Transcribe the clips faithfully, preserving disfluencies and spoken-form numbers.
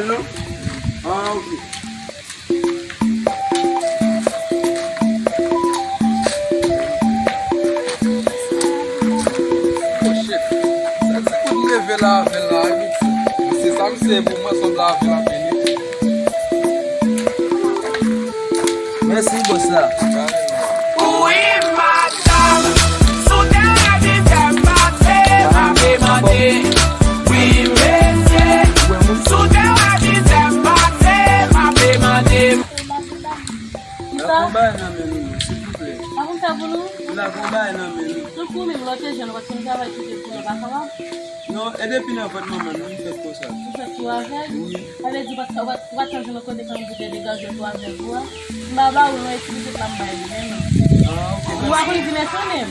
Non? Ah, ok. Oh, shit. Sa ti kout leve la avè l la, wi. Se sa m se pou mwen, sanble avè l apèn, wi. Mèsi, bòs la. Wi, madanm, sou tè a dizyèm pase, m ape mande. Wi, mesye, sou tè a dizyèm pase, m ape mande. Sa? Lagon bay nan men nou, silvouplè. Lagon sa pou nou? Lagon bay nan men nou. Tankou menm lòt jan, nou pa t konn travay kote pou nou pa kapab. Non, e depi nan vant manman nou, nou fèt konsa. Ou fèt tou avèg? Wi. Sa vle di, ou pa t, ou pa t, ou pa t janm jwenn yon kote kanmenm pou te degaje tou avèg ou a? M pa ba ou non, e ti pitit la m bay li menm. Ah, ok. Ou pa konn di mèsi menm.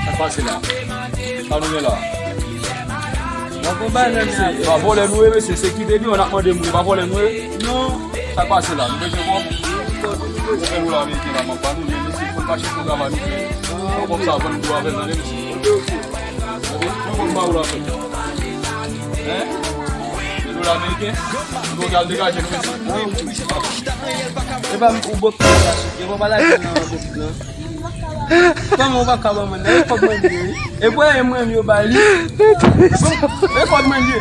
Sa k pase la? Sa nou gen la? Lagon bay nan men. Pa vòlè nou ye, mesye. Se ki te di, w ap mande moun, pa vòlè nou ye. Non. Sa k pase la? Nou bezwen kòb? Ou fè dola ameriken la, m ap ba nou, men mesye, fò n pa chèche travay nou fè. Fò kòb sa vann dlo avè l, tande, mesye. Fò kòb ba ou la fè. Hein? Se dola ameriken? Nou pral degaje nou, mesye. E pa m ou bòk la, e pa pale ak mwen nan bòk la. Kòman ou pa ka ban mwen? E kòb mwen li ye, wi. E pou e mwen yo ba li. E kòb mwen li ye.